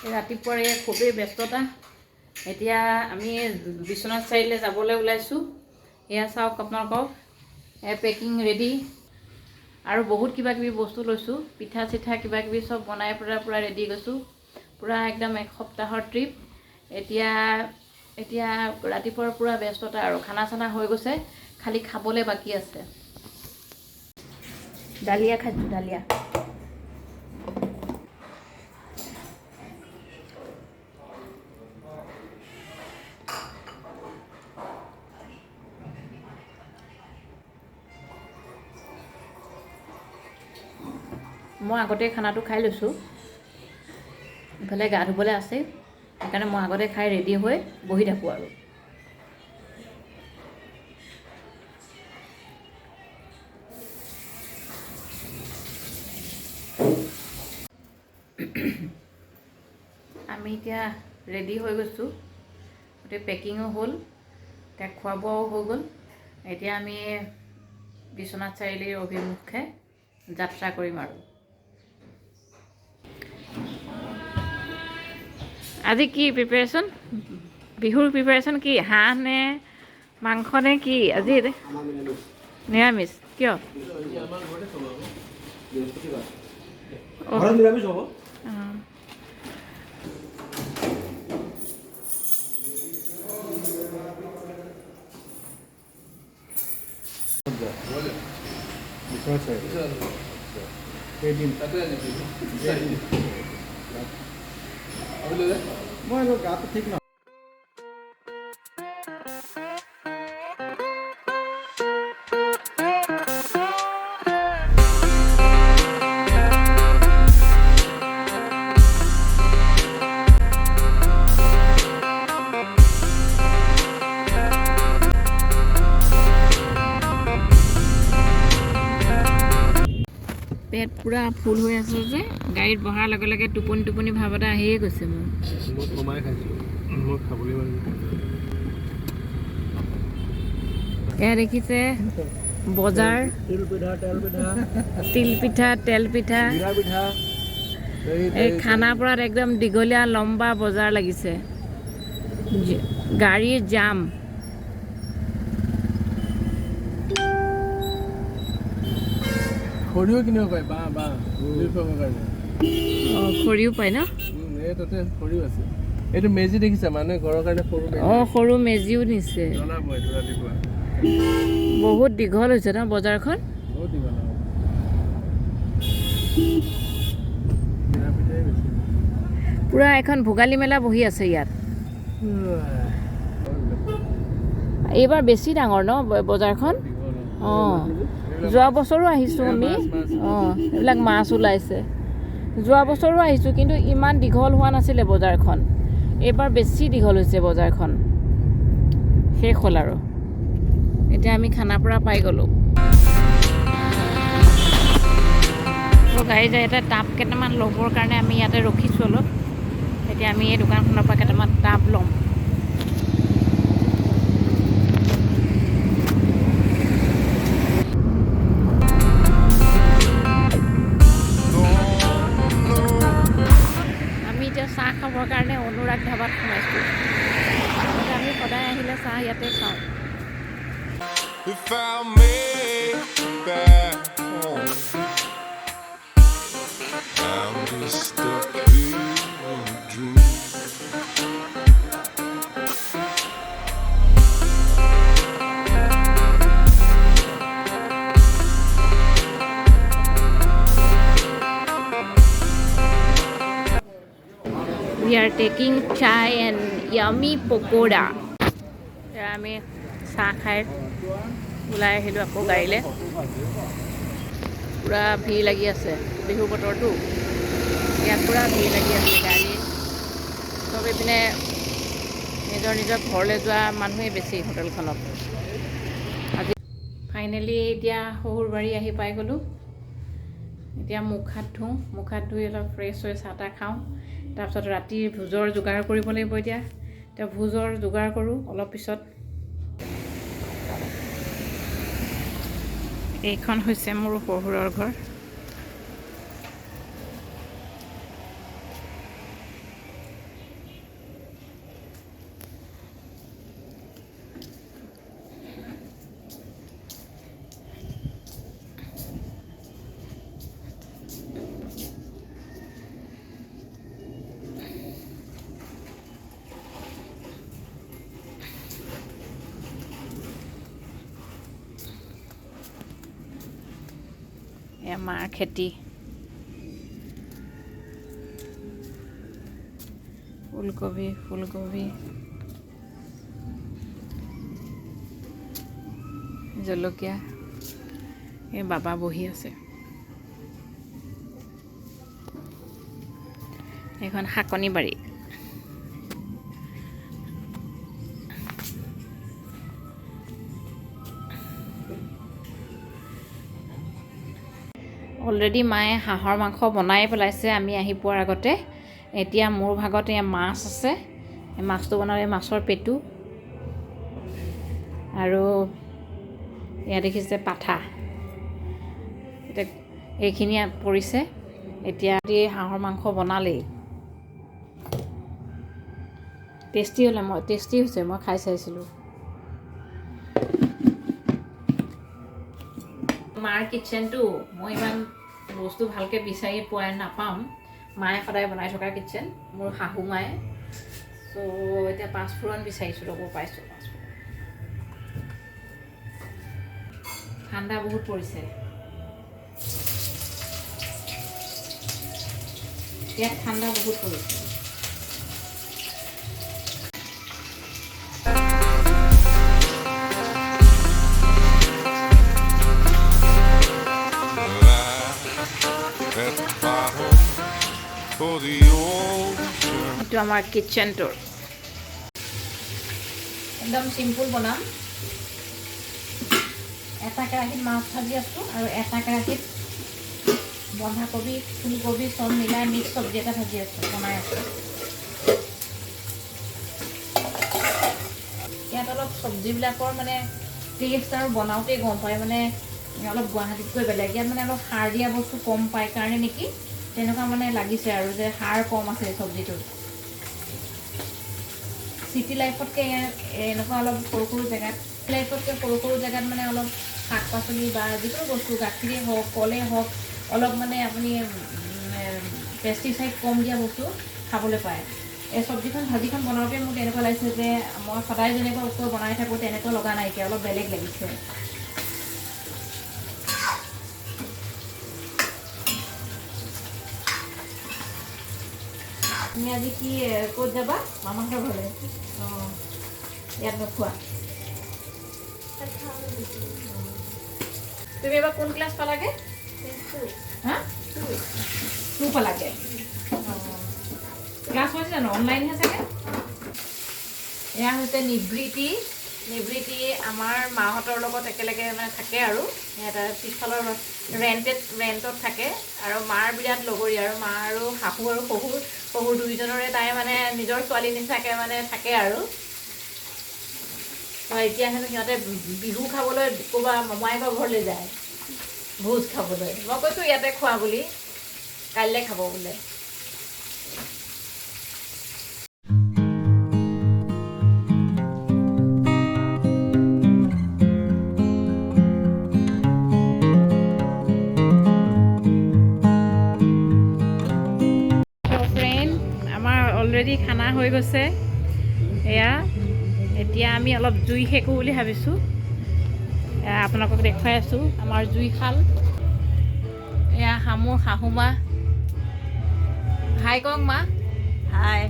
ৰাতিপুৱাৰে খুবেই ব্যস্ততা। এতিয়া আমি বিশ্বনাথ চাৰিআলিলৈ যাবলৈ ওলাইছোঁ। এয়া চাওক আপোনালোকক, পেকিং ৰেডি আৰু বহুত কিবা কিবি বস্তু লৈছোঁ, পিঠা চিঠা কিবা কিবি চব বনাই পূৰা ৰেডি গৈছোঁ। পূৰা একদম এক সপ্তাহৰ ট্ৰিপ। এতিয়া এতিয়া ৰাতিপুৱাৰ পূৰা ব্যস্ততা আৰু খানা চানা হৈ গৈছে, খালি খাবলৈ বাকী আছে। ডালিয়া খাইছোঁ, ডালিয়া। মই আগতে খানাটো খাই লৈছোঁ, ইফালে গা ধুবলৈ আছেই, সেইকাৰণে মই আগতে খাই ৰেডি হৈ বহি থাকোঁ আৰু। আমি এতিয়া ৰেডি হৈ গৈছোঁ, গোটেই পেকিঙো হ'ল, এতিয়া খোৱা বোৱাও হৈ গ'ল। এতিয়া আমি বিশ্বনাথ চাৰিআলিৰ অভিমুখে যাত্ৰা কৰিম আৰু। আজি কি প্ৰিপেৰেশ্যন, বিহুৰ প্ৰিপেৰেশ্যন কি? হাঁহ নে মাংস নে কি আজি? নিৰামিষ। কিয়? মই গাটো ঠিক নহয়। পেট পূৰা ফুল হৈ আছে যে, গাড়ীত বহাৰ লগে লগে টোপনি টোপনি ভাৱ এটা আহিয়ে গৈছে মোৰ। এয়া দেখিছে বজাৰ, তিলপিঠা, তেল পিঠা, এই খানাপাৰাত একদম দীঘলীয়া লম্বা বজাৰ লাগিছে, গাড়ীৰ জাম। খৰিও কিনিব পায়, বাঁহ বাঁহ কাৰণে। অঁ, খৰিও পায় ন? এই তাতে খৰিও আছে। এইটো মেজি দেখিছা, মানুহে ঘৰৰ কাৰণে সৰু মেজি। অঁ, সৰু মেজিও নিছে। জ্বলাব এইটো ৰাতিপুৱা। বহুত দীঘল হৈছে ন বজাৰখন? বহুত দীঘল। পূৰা এখন ভোগালী মেলা বহি আছে ইয়াত। এইবাৰ বেছি ডাঙৰ ন বজাৰখন? অঁ, যোৱা বছৰো আহিছোঁ আমি। অঁ, এইবিলাক মাছ ওলাইছে। যোৱা বছৰো আহিছোঁ, কিন্তু ইমান দীঘল হোৱা নাছিলে বজাৰখন। এইবাৰ বেছি দীঘল হৈছে বজাৰখন। শেষ হ'ল আৰু। এতিয়া আমি খানাপাৰা পাই গ'লোঁ। গাড়ী যায় ইয়াতে টাব কেইটামান ল'বৰ কাৰণে আমি ইয়াতে ৰখিছোঁ অলপ। এতিয়া আমি এই দোকানখনৰ পৰা কেইটামান টাব ল'ম। আমি এতিয়া চাহ খাবৰ কাৰণে অনুৰাগ ধাবাত সোমাইছোঁ। আমি সদায় আহিলে চাহ ইয়াতে খাওঁ। If I make it back home, I'm just stuck here in a dream. We are taking chai and yummy pakoda. আমি চাহ খাই ওলাই আহিলোঁ আকৌ গাড়ীলৈ। পূৰা ভিৰ লাগি আছে, বিহু বতৰটো ইয়াত পূৰা ভিৰ লাগি আছে গাড়ী। চব এইপিনে নিজৰ নিজৰ ঘৰলৈ যোৱা মানুহেই বেছি হোটেলখনত। আজি ফাইনেলি এতিয়া শহুৰবাৰী আহি পাই গ'লোঁ। এতিয়া মুখ হাত ধুওঁ, মুখ হাত ধুই অলপ ফ্ৰেছ হৈ চাহ তাহ খাওঁ। তাৰপিছত ৰাতিৰ ভোজৰ যোগাৰ কৰিব লাগিব। এতিয়া এতিয়া ভোজৰ যোগাৰ কৰোঁ অলপ পিছত। এইখন হৈছে মোৰ শহুৰৰ ঘৰ। মাৰ খেতি, ফুলকবি ফুলকবি, জলকীয়া। এই বাবা বহি আছে। এইখন শাকনি বাৰী। অলৰেডি মায়ে হাঁহৰ মাংস বনাই পেলাইছে আমি আহি পোৱাৰ আগতে। এতিয়া মোৰ ভাগত এয়া মাছ আছে, এই মাছটো বনালে মাছৰ পেটু, আৰু এয়া দেখিছে পাঠা। এতিয়া এইখিনি পৰিছে। এতিয়া হাঁহৰ মাংস বনালেই টেষ্টি হ'লে, মই টেষ্টি হৈছে, মই খাই চাইছিলোঁ। মাৰ কিটচেনটো মই ইমান বস্তু ভালকৈ বিচাৰি পোৱাই নাপাম, মায়ে সদায় বনাই থকা কিটচেন, মোৰ শাহু মায়ে। চ' এতিয়া পাঁচফোৰণ বিচাৰিছোঁ, ৰ'ব পাইছোঁ পাঁচফোৰণ। ঠাণ্ডা বহুত পৰিছে ইয়াত, ঠাণ্ডা বহুত পৰিছে। At the bottom of the ocean. এইটো আমাৰ কিটচেনটোৰ একদম চিম্পুল বনাম। এটা কেৰাহীত মাছ ভাজি আছোঁ আৰু এটা কেৰাহীত বন্ধাকবি ফুলকবি চব মিলাই মিক্স চব্জি এটা ভাজি আছোঁ, বনাই আছোঁ। ইয়াত অলপ চব্জিবিলাকৰ মানে টেষ্ট আৰু বনাওঁতেই গম পায়, মানে অলপ গুৱাহাটীতকৈ বেলেগ। ইয়াত মানে অলপ সাৰ দিয়া বস্তু কম পায় কাৰণে নেকি তেনেকুৱা মানে লাগিছে আৰু যে সাৰ কম আছে চব্জিটোত। চিটি লাইফতকৈ এনেকুৱা অলপ সৰু সৰু জেগাত, লাইফতকৈ সৰু সৰু জেগাত মানে অলপ শাক পাচলি বা যিকোনো বস্তু, গাখীৰেই হওক কলেই হওক, অলপ মানে আপুনি পেষ্টিচাইড কম দিয়া বস্তু খাবলৈ পায়। এই চব্জিখন ভাজিখন বনাওঁতে মোক এনেকুৱা লাগিছে যে মই সদায় যেনেকুৱা বনাই থাকোঁ তেনেকুৱা লগা নাইকিয়া, অলপ বেলেগ লাগিছে। তুমি আজি কি ক'ত যাবা? মামাহঁতৰ ঘৰলৈ? অঁ, ইয়াত নোখোৱা? তুমি এবাৰ কোন ক্লাছ পালাগে? হা, টু পালাগে? ক্লাছ হৈছে জানো? অনলাইনহে চাগে। এয়া হৈছে নিবৃত্তি। নিবৃত্তি আমাৰ মাহঁতৰ লগত একেলগে মানে থাকে আৰু সিহঁতে পিছফালৰ ৰেণ্টত থাকে আৰু মাৰ বিৰাট লগৰী আৰু মা আৰু শাহু আৰু শহুৰ, শহুৰ দুইজনৰে তাই মানে নিজৰ ছোৱালী নিচিনাকৈ মানে থাকে আৰু। এতিয়া হেনো সিহঁতে বিহু খাবলৈ ক'ৰবাৰ মমায়েকৰ ঘৰলৈ যায় ভোজ খাবলৈ। মই কৈছোঁ ইয়াতে খোৱা বুলি, কাইলৈ খাব বোলে। ফ্ৰেণ্ড, আমাৰ অলৰেডি খানা হৈ গৈছে। এয়া এতিয়া আমি অলপ জুই সেকোঁ বুলি ভাবিছোঁ। আপোনালোকক দেখুৱাই আছোঁ আমাৰ জুইশাল। এয়া মোৰ শাহু মা। হাই কওক মা। হাই।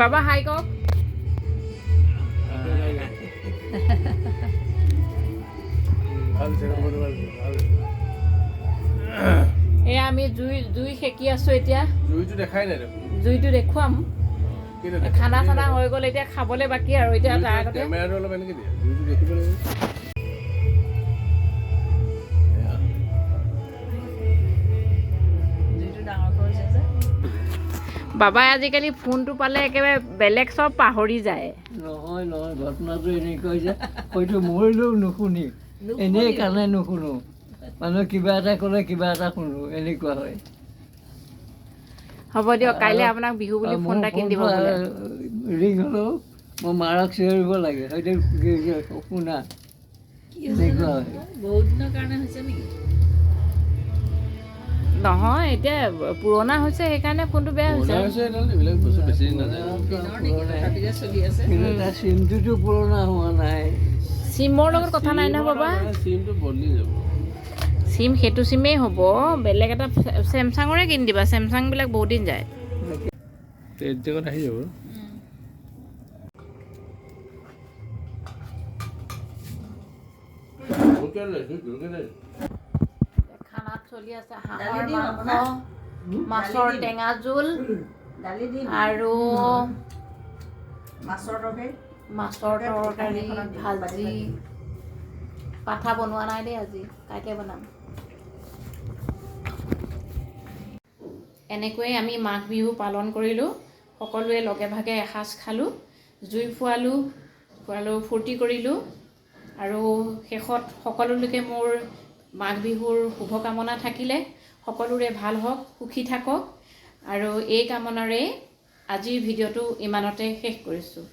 বাবা হাই কওক। এয়া আমি জুই জুই সেকি আছোঁ এতিয়া। জুইটো দেখাই নাই দেখোন। জুইটো দেখুৱাম। খানা চানা হৈ গ'ল, এতিয়া খাবলৈ বাকী আৰু। এতিয়া তাৰ আগতে কেমেৰাটো অলপ এনেকৈ দিয়ে, জুইটো দেখিব লাগিব। বাবাই আজিকালি ফোনটো পালে একেবাৰে বেলেগ চব পাহৰি যায়। নহয় নহয়, ঘটনাটো এনেকুৱা হৈছে, হয়তো মৰিলেও নুশুনি, এনেই কাণে নুশুনো, মানুহে কিবা এটা ক'লে কিবা এটা শুনো, এনেকুৱা হয়। হ'ব দিয়ক, কাইলৈ আপোনাক বিহু বুলি ফোন এটা কিনি দিব বোলে। ৰিং হ'লেও মই মাৰক চিঞৰিব লাগে, হয়তো শুনা, এনেকুৱা হয়। বহুত দিনৰ কাৰণে হৈছে নেকি? নহয়, এতিয়া পুৰণা হৈছে সেইকাৰণে ফোনটো বেয়া হৈছে। চিমটোতো পুৰণা হোৱা নাই। চিমৰ লগত কথা নাই নহয় বাবা। চিমটো বদলি যাব। চিম সেইটো চিমেই হ'ব, বেলেগ এটা চেমচাঙৰে কিনি দিবা, চেমচাংবিলাক বহুত দিন যায়। জেগাত আহি যাব। খানাত চলি আছে দালি হাঁহৰ দিম মাংস, আপোনাৰ? মাছৰ দালি দিম। টেঙা জোল দালি দিম, আৰু মাছৰ তৰকাৰী। মাছৰ তৰকাৰী, এখনত দিম, ভাজি। পাঠা বনোৱা নাই দেই আজি, কাইলৈ বনাম। এনেকৈয়ে আমি মাঘ বিহু পালন কৰিলোঁ। সকলোৱে লগে ভাগে এসাঁজ খালোঁ, জুই ফুৱালোঁ ফুৱালোঁ, ফূৰ্তি কৰিলোঁ। আৰু শেষত সকলোলৈকে মোৰ মাঘ বিহুৰ শুভকামনা থাকিলে। সকলোৰে ভাল হওক, সুখী থাকক আৰু এই কামনাৰে আজিৰ ভিডিঅ'টো ইমানতে শেষ কৰিছোঁ।